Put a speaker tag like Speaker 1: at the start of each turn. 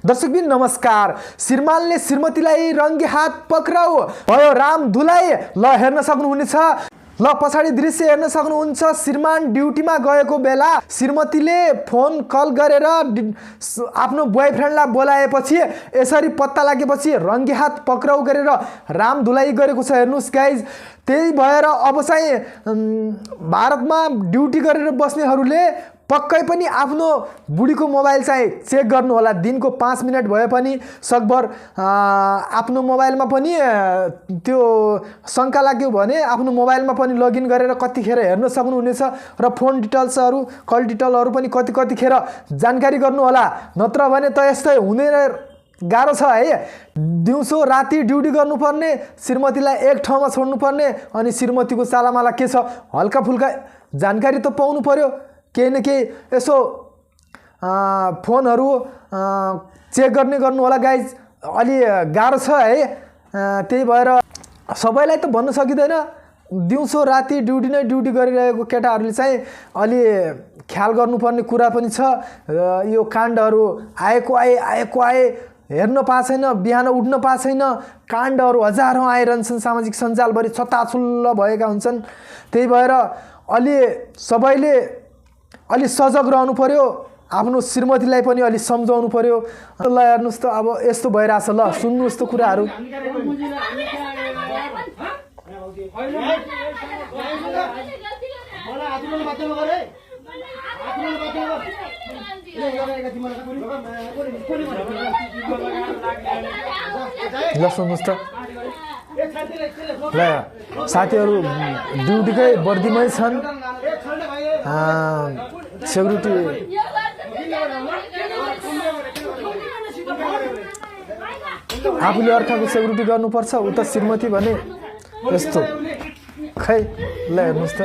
Speaker 1: दर्शकबिन नमस्कार। श्रीमानले श्रीमतीलाई रङ्गी हात पक्राउ भयो राम धुलाई। ल हेर्न सक्नुहुनेछ, ल पछाडि दृश्य हेर्न सक्नुहुन्छ। श्रीमान ड्युटीमा गएको बेला श्रीमतीले फोन कल गरेर आफ्नो बोयफ्रेन्डलाई बोलाएपछि यसरी पत्ता लागेपछि रङ्गी हात पक्राउ गरेर राम धुलाई गरेको छ। हेर्नुस् गाइज, त्यही भएर अब चाहिँ भारतमा ड्युटी गरेर बस्नेहरूले पक्कै पनि आफ्नो बुढीको मोबाइल चाहिँ चेक गर्नु होला। दिनको 5 मिनट भए पनि सकभर आफ्नो मोबाइलमा पनि त्यो शङ्का लाग्यो भने आफ्नो मोबाइलमा पनि लगइन गरेर कतिखेर हेर्न सक्नुहुनेछ र फोन डिटेल्सहरू कल डिटेलहरू पनि कतिखेर जानकारी गर्नु होला। नत्र भने त यस्तै हुने गाह्रो छ है। दिउँसो राति ड्युटी गर्नुपर्ने, श्रीमतीलाई एक ठाउँमा छोड्नुपर्ने, अनि श्रीमतीको चालामाला के छ हल्का फुल्का जानकारी त पाउनु पर्यो। केही न केही यसो फोनहरू चेक गर्नु होला गाइज। अलि गाह्रो छ है। त्यही भएर सबैलाई त भन्न सकिँदैन। दिउँसो राति ड्युटी नै ड्युटी गरिरहेको केटाहरूले चाहिँ अलि ख्याल गर्नुपर्ने कुरा पनि छ। यो काण्डहरू आएको आए हेर्न पाएको छैन, बिहान उठ्न पाएको छैन। काण्डहरू हजारौँ आइरहन्छन्, सामाजिक सञ्जालभरि छताछुल्ल भएका हुन्छन्। त्यही भएर सबैले अलि सजग रहनु पर्यो, आफ्नो श्रीमतीलाई पनि अलि सम्झाउनु पर्यो। ल हेर्नुहोस् त अब यस्तो भइरहेछ। ल सुन्नुहोस् त कुराहरू। ल सुन्नुहोस् त। ल साथीहरू ड्युटीकै वर्दीमै छन्, सेक्युरिटी आफूले अर्काको सेक्युरिटी गर्नुपर्छ। उता श्रीमती भने यस्तो खै। ल हेर्नुहोस् त।